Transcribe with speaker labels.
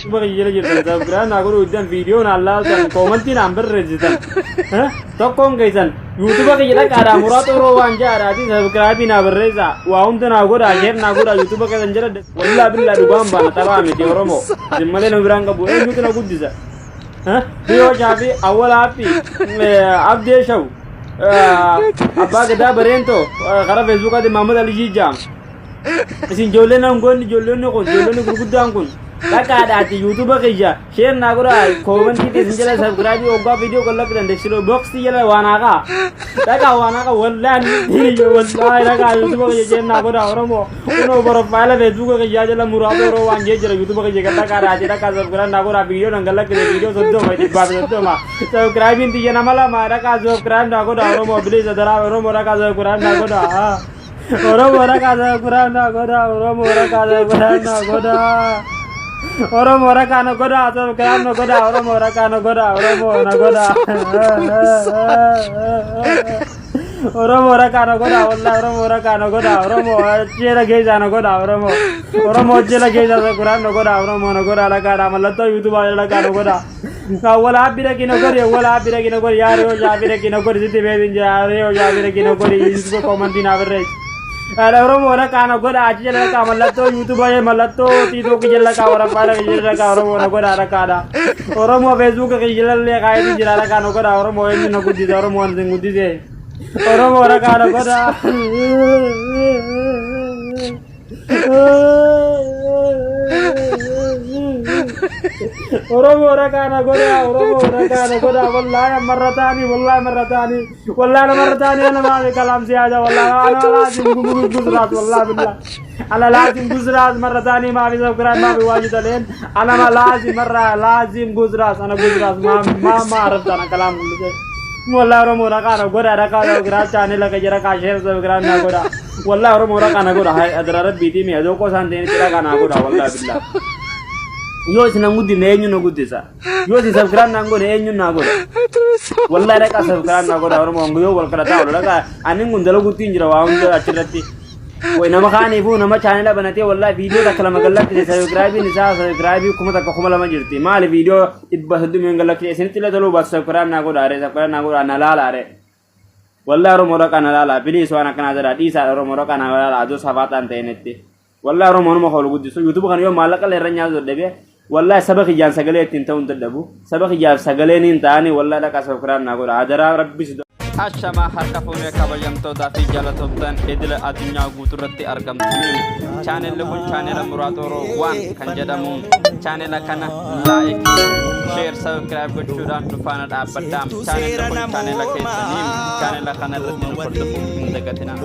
Speaker 1: Suba kiyya jala jirtan subscribe naa godhuu diddan viidiyoo naan laaltan koomantii naan barreessitan tokkoon keessan yuutuuba kiyya dhaqaadhaa muraa xoroo waan ja'aadhaatii subscribe naa barreessaa waa hunda naa godhaa sheer naa godhaa yuutuuba keessan jala wallaa billaa dhugaan baana taphaa miti Oromoo isin malee nama biraan qabu eenyutu na guddisa Riyoo Shaafii Awwal Aappii Abdee Shaw Abbaa Gadaa Bareentoo karaa Feesbuukaatiin Maamud Aliyyi Jaam Isin ijoolleen hangoonni ijoollonni kun ijoollonni gurguddaan kun dhaqaadhaati yuutuuba kiyya sheer naa godhaa koomantii teessan jala sabskiraabii hoggaa viidiyoo kan lakkisan desiroo boksii jala waan haqaa dhaqaa waan haqaa wallaahi wallaahi dhaqaa yuutuuba kiyya sheer naa godhaa oromoo kunoo porofaayila feesbuuka kiyyaa jala muraasa yeroo waan jee jira yuutuuba kiyya kan dhaqaadhaati dhaqaa sabskiraayib naa godhaa viidiyoo nan kan lakkise viidiyoo 30 130 sabskiraabiin tiyya nama lama dhaqaa sabskiraayib naa godhaa oromoo bilisa daraa oromoo dhaqaa sabskiraayib naa godhaa. Oromoo raqaa subscribe na godhaa Oromoo raqaa subscribe na godhaa Oromoo raqaa na godhaa subscribe na godhaa Oromoo raqaa na godhaa Oromoo na godhaa Oromoo raqaa na godhaa wallahi Oromoo raqaa na godhaa Oromoo jeela keessaa na godhaa Oromoo Oromoo jeela keessaa subscribe na godhaa Oromoo na godhaa raqaadhaa mallattoo yuutuubaa raqaa na godhaa Awwala abbi dhaqi na godhi awwala abbi dhaqi na godhi yaa riyoo shaafi dhaqi na godhi sitti beekin jira yaa riyoo shaafi dhaqi na godhi yuutuuba koomantii naa barreessi. Haadha Oromoo dhaqaa na godha achi jala dhaqaa mallattoo yuutuuba mallattoo tiitookii jala dhaqaa warabbaa dhaqi jala dhaqaa Oromoo na godha dhaqaadha. Oromoo feesbuuka kiyya jala illee kaayetiin jira dhaqaa na godha Oromoo eenyu na guddise Oromoo isin guddise. Oromoo dhaqaa na godha. Oromoo rakaa na godhaa Oromoo rakaa na godhaa wallaahi marra taanii wallaahi marra taanii wallaahi na marra taanii ana maali kalaam siyaasa wallaahi ana laazim guzraas wallaahi billah ana laazim guzraas marra taanii maafi sabkiraay maafi waajita leen ana ma laazim marra laazim guzraas ana guzraas ma ma ma arabta ana kalaam kullisee wallaahi Oromoo rakaa na godhaa rakaa sabkiraay chaanela kiyya rakaa sheer sabkiraay na godhaa. Wallahi Oromoo raqaa na godha hay adra rabbiitii mi adoo qosaan ta'initti raqaa naa godha wallahi billah. Yoo isin nan guddifne eenyu na guddisa? Yoo isin sabkiraan naan godhe eenyu naa godha? Wallahi raqaa sabkiraan naa godha Oromoo yoo wal kadhataa oolu raqaa anin kun dalaguutti hin jira waa hunda achirratti. Way nama kaaniifuu nama chaanela banatee wallahi viidiyoo takka lama gallakkise sabkiraabiin isaa sabkiraabii 1000 2000 jirti. Maali viidiyoo 300 gallakkise isinitti illee toluu baatu sabkiraan naa godha aree sabkiraan naa godha na laala aree. Wallahi Oromoo dhaqaa na laalaa please waan akkanaa jedhaa dhiisaa Oromoo dhaqaa na laalaa adoo safaaxaan ta'initti. Wallahi Oromoo numa hoolu guddisu YouTube kana yoo maallaqa illee irra nyaatu dadhabe wallahi saba kiyyaan sagalee ittiin ta'uu hin dadhabu saba kiyyaaf sagalee niin ta'anii wallahi dhaqaa subscribe naa godha adaraa rabbi si
Speaker 2: Ashamaa harka fuunee kabajamtootaa fi jaalattoota idila addunyaa guutuurratti argamtanii chaanelli kun chaanela Muraad Oro waan kan jedhamu chaanela kana laayik sheer sabskiraayib gochuudhaan nu faana dhaabbadhaa chaanelli kun chaanela keessanii chaanela kana irratti nu hordofuu hin dagatinaa.